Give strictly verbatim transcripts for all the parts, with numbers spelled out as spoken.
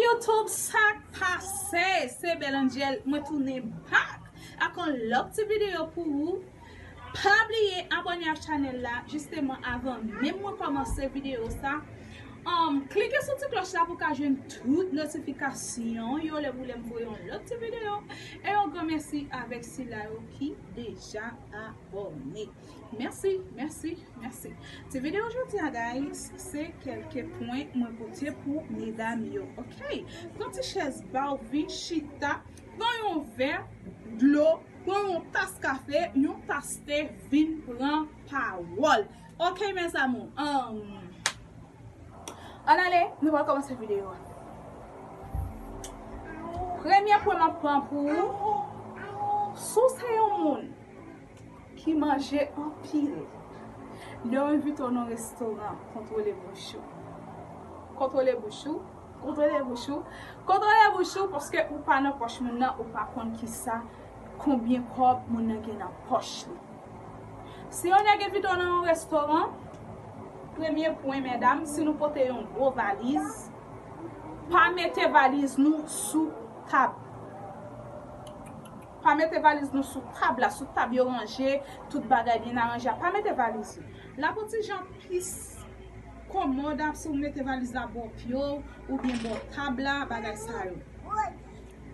YouTube, sa k pase? Se Bel Angel, mwen tounen back ak yon lòt ti videyo pou ou. Pa bliye abòne ak chanèl la, jisteman avan menm mwen kòmanse videyo sa. Um, klike sou ti klòch la pou ka jwenn tout notifikasyon yo lè pou lè m voye yon lòt ti videyo. E yon gran mèsi avèk sila yo ki deja abòne. Mèsi, mèsi, mèsi. Ti videyo jodi a, guys, se kèlke pwen mwen pote pou medam yo. Ok? Pran ti chèz ba w, vin chita, pran yon vè dlo, pran yon tas kafe, yon tas te, vin pran pawòl. Ok, mes amours? Um, ann ale, nou pral kòmanse videyo a. Premye pwen m ap pran pou ou, si w se yon moun ki manje anpil, lè yo envite w nan restoran, kontwole bouch ou. Kontwole bouch ou, kontwole bouch ou, kontwole bouch ou, paske ou pa nan pòch moun nan, ou pa konn kisa, konbyen kòb moun nan gen nan pòch li. Si yon nèg envite w nan yon restoran, premye pwen, medam, si nou pote yon gwo valiz, pa mete valiz nou sou tab. Pa mete valiz nou sou tab la, sou tab yo ranje, tout bagay byen aranje a. Pa mete valiz nou. L ap yon ti jan plis komòd si w mete valiz la bò pye w oubyen bò tab la, bagay sa yo.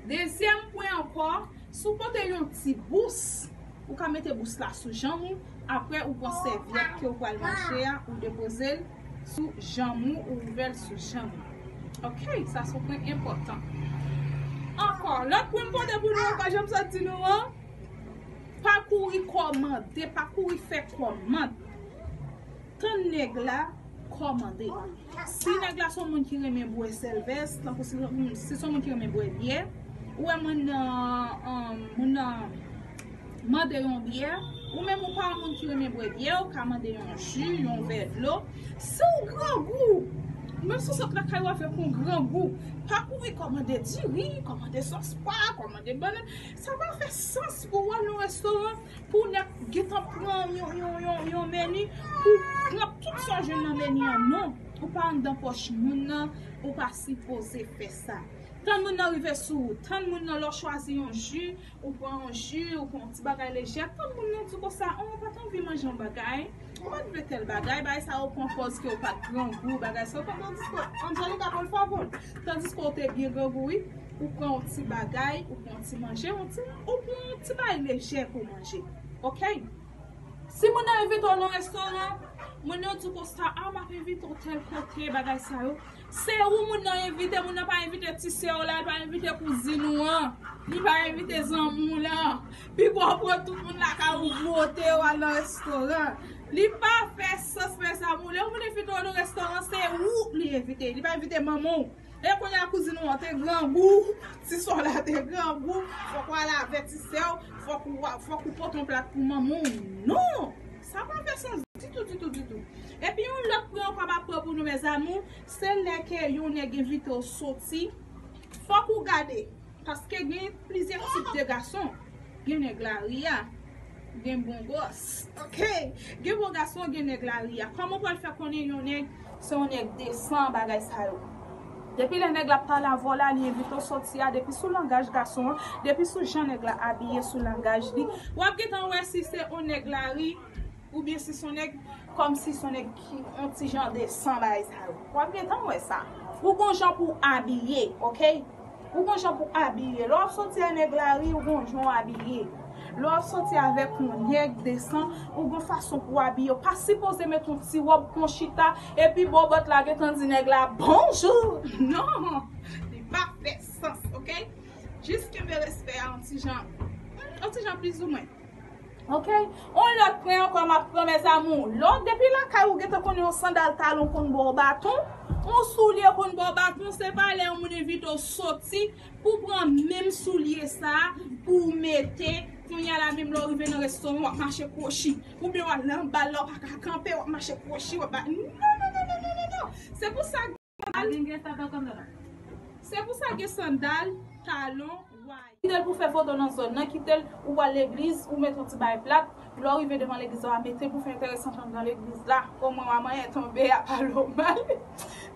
Dezyèm pwen ankò, si w pote yon ti bous, ou ka mete bous la sou janm ou, apre ou pran sèvyèt ke w pral manje a, ou depoze l sou janm ou, ou ouvè l sou janm ou. Ok, sa se yon pwen enpòtan. Ankò, lòt pwen m pote pou nou ankò, jan m sot di nou an, pa kouri kòmande, pa kouri fè kòmand. Tann nèg la kòmande. Si nèg la se yon moun ki renmen bwè sèlvès, tankou si, si se yon moun ki renmen bwè byè, ou wè moun nan, um, moun nan mande yon byè, ou menm ou pa yon moun ki renmen bwè byè, ou ka mande yon ji, yon vè dlo. Si w grangou, menm si w sot lakay ou avèk yon grangou, pa kouri kòmande diri, kòmande sòs pwa, kòmande bannann. Sa pa fè sans pou w al nan restoran pou nèg gentan pran yon, yon, yon, yon meni, pou pran tout sa w jwenn nan meni an. Non, ou pa anndan pòch moun nan, ou pa sipoze fè sa. Tann moun nan rive sou ou, tann moun nan lè w chwazi yon ji, ou pran yon ji, ou pran yon ti bagay lejè, tann moun nan di konsa, oh, ou pa t anvi manje yon bagay, ou pa t vle tèl bagay, bagay sa yo pran pòz ke ou pa t grangou, bagay sa yo pran, tandiske Angelica, por favor, tandiske ou te byen grangou, wi, ou pran yon ti bagay, ou pran yon ti manje, yon ti, ou pran yon ti bagay lejè pou manje. Ok? Si moun nan envite w nan restoran, moun nan di konsa, ah, m ap envite w tèl kote, bagay sa yo. Se ou moun nan envite, moun nan pa envite ti sè w la, li pa envite kouzin ou an, li pa envite zanmi w la. Pi bon, pran tout moun lakay ou vote yo al nan restoran. Li pa fè sans, mes amours. Lè yon moun envite w nan restoran, se ou li envite. Li pa envite manman w. E kounye a kouzin ou an te grangou, ti sè w la te grangou, fòk ou al avèti sè w, fòk ou, fòk ou pote yon plat pou manman w. Non! Sa pa fè sans ditou, ditou, ditou. Epi yon lòt pwen ankò m ap pran pou nou, mes amours, se lè ke yon nèg envite w soti, fòk ou gade. Paske gen plizyè tip de gason. Gen nèg lari a, gen bon gòs. Ok? Gen bon gason, gen nèg lari a. Kòman w pral fè konnen yon nèg se yon nèg desan, bagay sa yo? Depi lè nèg la ap pale avè w la, li envite w soti a, depi sou langaj gason an, depi sou jan nèg la abiye, sou langaj li, w ap gentan wè si se yon nèg lari, oubyen si se yon nèg, kòmsi se yon nèg ki yon ti jan desan, bagay sa yo. W ap gentan wè sa. Ou gon jan pou w abiye, ok? Ou gon jan pou w abiye. Lè w ap soti a nèg lari, ou gon jan w abiye. Lè w ap soti avèk yon nèg desan, ou gon fason pou w abiye. Ou pa sipoze met yon ti wòb pou w chita, epi bòbòt la gentan di nèg la bonjou. Non! Li pa fè sans, ok? Jis kenbe respè a yon ti jan, yon ti jan plizoumwen. Ok? On lòt pwen ankò m ap pran, mes amours. Lè w depi lakay ou gentan konnen yon sandal talon konn ba w baton, yon soulye konn ba w baton, se pa lè yon moun envite w soti pou w pran menm soulye sa a pou w mete. Kounye a la menm lè w rive nan restoran, w ap mache kwochi. Oubyen w al nan bal la, w pa ka kanpe, w ap mache kwochi, w ap ba-, non, non, non, non, non, non, non. Se pou sa, se pou sa gen sandal, talon, Kite l pou fè foto nan zòn nan, kite l, ou pral legliz, ou mete yon ti bagay plat, lè w rive devan legliz la, w a mete l pou fè enteresan anndan legliz la. Omwen w a manyen tonbe, a pa lo mal.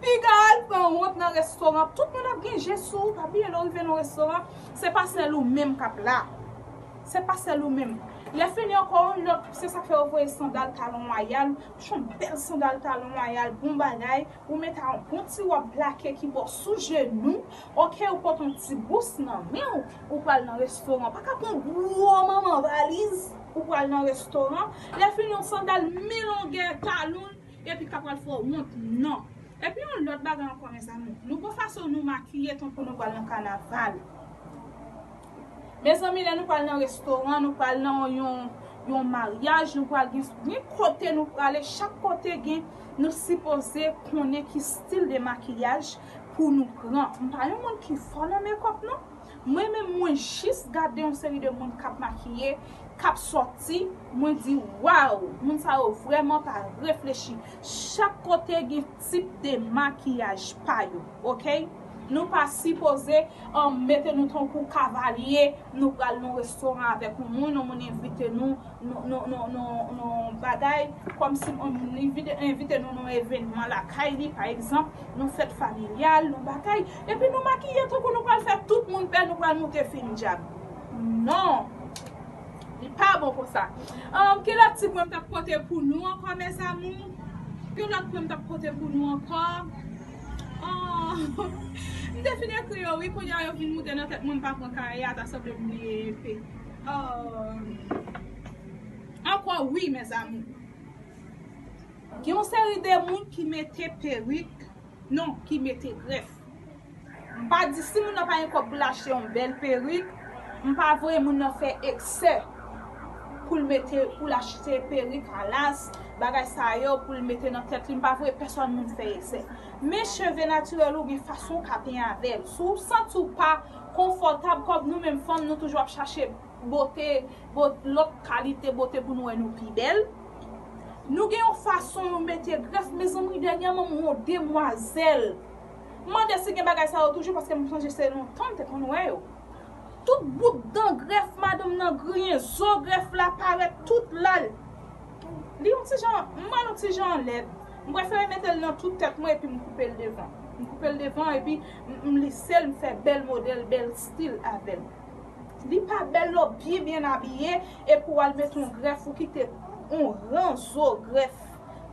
Piga w al pran wont nan restoran, tout moun ap gen je sou ou, pa bliye lè w rive nan restoran, se pa sèl ou menm k ap la. Se pa sèl ou menm. Lè fini ankò, yon lòt, se sa k fè yo voye sandal talon wayal, yon bèl sandal talon wayal, bon bagay, ou mete yon bon ti wòb plake ki bò sou jenou, oke, ou pote yon ti bous nan men w, ou pral nan restoran. Pa ka pran gwo manman valiz, ou pral nan restoran. Lè fini, yon sandal men longè talon, epi k ap pral fè w wont, non. Epi yon lòt bagay ankò, mezanmi. Nou gon fason nou makiye tankou nou pral nan kanaval. Mezanmi, lè nou pral nan restoran, nou pral nan yon, yon maryaj, nou pral gen, gen kote nou prale, chak kote gen, nou sipoze konnen ki stil de makiyaj pou nou pran. M pa yon moun ki fò nan makeup, non. Mwen menm, mwen jis gade yon seri de moun k ap makiye, k ap sòti, mwen di, "Waw, moun sa yo vrèman pa reflechi." Chak kote gen tip de makiyaj pa yo, oke? Nou pa sipoze, um, mete nou tankou kavalye, nou pral nan restoran avèk yon moun, yon moun envite nou, nou, nou, nou, nou, nou bagay, kòmsi yon moun envite, envite nou nan evènman lakay li, pa egzanp, yon fèt familyal, yon bagay, epi nou makiye tankou nou pral fè tout moun pè, nou pral moute fim djab. Non! Li pa bon konsa. Um, ki lòt ti pwen m t ap pote pou nou ankò, mes amours? Ki lòt pwen m t ap pote pou nou ankò? Oh, m te fin ekri yo, wi, kounye a yo vin moute nan tèt mwen, m pa pran karye a, ta sanble m bliye epe. Oh. Ankò, wi, mes amours. Gen yon seri de moun ki mete perik, non, ki mete grèf. M pa di si moun nan pa gen kòb pou l achte yon bèl perik, m pa voye moun nan fè eksè pou l mete, pou l achte perik alas, bagay sa yo, pou l mete nan tèt li. M pa voye pèsòn moun fè eksè. Men cheve natirèl ou gen fason w ka penyen avè l. Si w santi w pa konfòtab, kòm nou menm fanm, nou toujou ap chache bote, bot-, lòt kalite bote pou nou wè nou pi bèl. Nou gen yon fason nou mete grèf, mezanmi, dènyèman m wè yon demwazèl. M mande si gen bagay sa yo toujou, paske m sonje se lontan m te konn wè yo. Tout bout dan grèf, madanm nan griyen, zo grèf la parèt tout la. Li yon ti jan, m wè l yon ti jan lèd. M prefere mete l nan tout tèt mwen epi m koupe l devan. M koupe l devan epi m, m lise l, m fè bèl modèl, bèl stil avè l. Li pa bèl lè w byen, byen abiye, epi w al mete yon grèf, ou kite yon ran zo grèf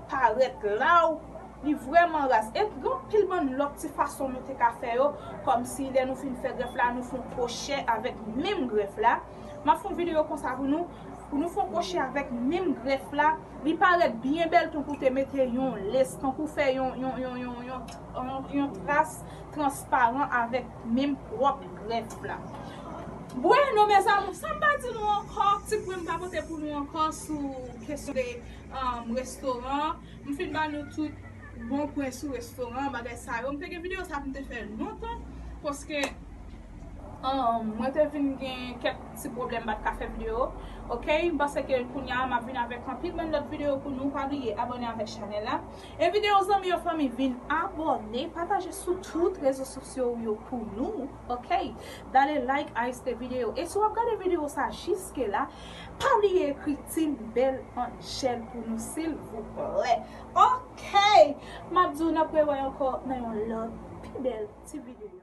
parèt la, w, li vrèman raz. E gen anpil bann lòt ti fason nou te ka fè yo, kòmsi lè nou fin fè grèf la, nou fè yon kwochè avèk menm grèf la. M ap fè yon videyo konsa pou nou, pou nou fè yon kwochè avèk menm grèf la. Li parèt byen bèl, tankou te mete yon lès, tankou fè yon, yon, yon, yon, yon, yon, yon tras transparan avèk menm pwòp grèf la. Bueno, mes amours, sa m pa di nou ankò, ti pwen m pa pote pou nou ankò sou kesyon de, um, restoran. M fin ba nou tout bon pwen sou restoran, bagay sa yo. M te gen videyo sa pou m te fè lontan, paske, um, mwen te vin gen kèk ti pwoblèm, m pa t ka fè videyo. Oke, m panse ke kounye a m ap vin avèk anpil bann lòt videyo pou nou. Pa bliye abòne avèk chanèl la. E videyo zanmi yo, fanmi, vin abòne, pataje sou tout rezo sosyo yo pou nou, oke? Dale like a este videyo. E si w ap gade videyo sa jiske la, pa bliye ekri Team Belle Angel pou nou, silvouplè. Oke! M ap di w n ap rewè ankò nan yon lòt pi bèl ti videyo.